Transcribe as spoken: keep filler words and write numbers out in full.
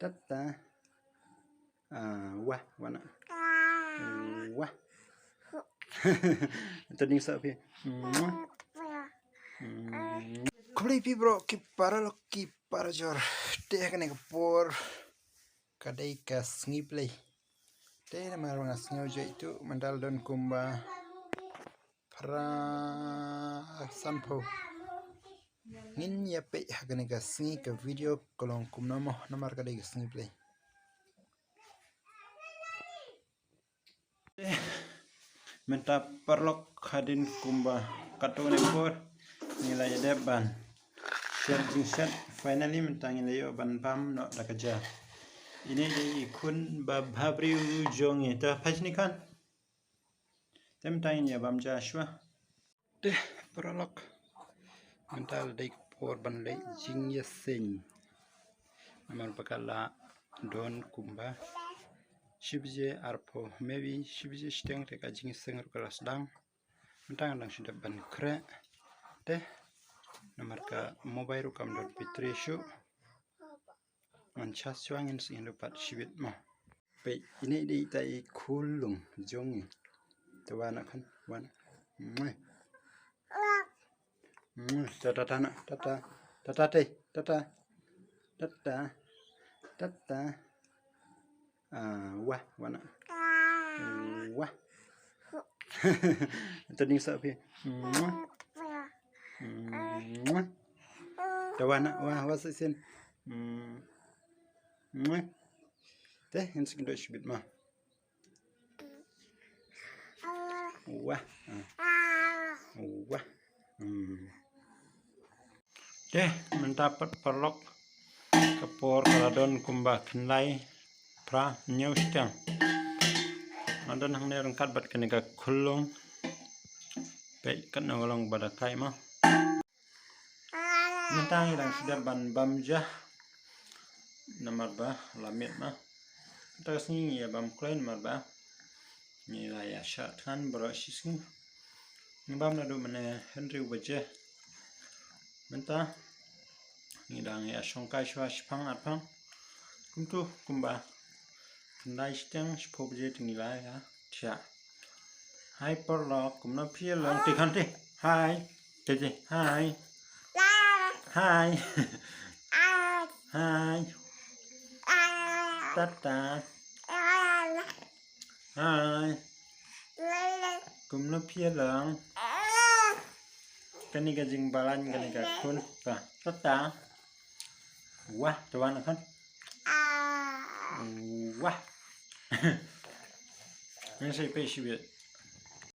Tata. Ah, wah, wana. Wah. Tading sa phi. Mwah. Khublei phi bro, ki para lok, ki para jor. Te kane ka por ka dei ka sngi Blei. Te namar nga sngew jai tu mynta la don kumba phra sanphew. Ngin ïa peit ha kane ka sngi ka video ka long kumno mo, namar ka dei ka sngi Blei. Mynta paralok, hadien kumba katto katne por ngi la ïa dep ban shet jingshet. Finally mynta ngi la ïoh ban bam noh da ka ja. Ine i dei i khun babha briew jong ngi. Ta phai shane khun. Te mynta ngin ïa bam ja shuwa. Te paralok, mynta la dei ka por ban leit jingïaseng. Namar ba ka la don kumba shi baje arphew, maybe shi baje shiteng te ka jingïaseng ruh ka la sdang. Mynta nga dang shu dep ban khreh. Te namar ka mobile ruh kam don battery shuh. Ngan charge shuwa, ngin sngewbha pat shibit mo. Peit, ine i dei ita i khunlung jong ngi. Te wan khun, wan. Mwah. Mwah. Tata, tata na, tata. Tata te, tata. Tata. Tata. Ah, wah, wana. Wah. Tading sa phi. Mwah. Mwah. Te wana, wah, wah sa sien. Mwah. Te, ngin sngewbha shibit mo. Wah. Ah. Wah. Hmm. Te mynta pat paralok, ka por ka la don kumba khyndai phra hynñiew shiteng. Nga don hangne ryngkat bad kane ka khunlung. Peit katno ka long ba da kai mo. Mynta ngi dang shu dep ban bam ja. Namar ba la miet mo. Mynta ka sngi ngi ïa bam kloi namar ba ngi la ïa shah thngan baroh shi sngi. Ngi bam naduh mynne hynriew baje. Mynta ngi dang ïa shongkai shuwa shiphang arphang. Kumtu kumba khyndai shiteng shiphew baje te ngi la ïa thiah. Hai paralok, kumno phi ïa long? Te khun te. Hai. Te te. Hai. Hai. Hai. Tata. Hai. Kumno phi ïa long? Kane ka jingbalang kane ka khun. Tata. Wah, te wan khun. Wah. Ngin sa peit shibit.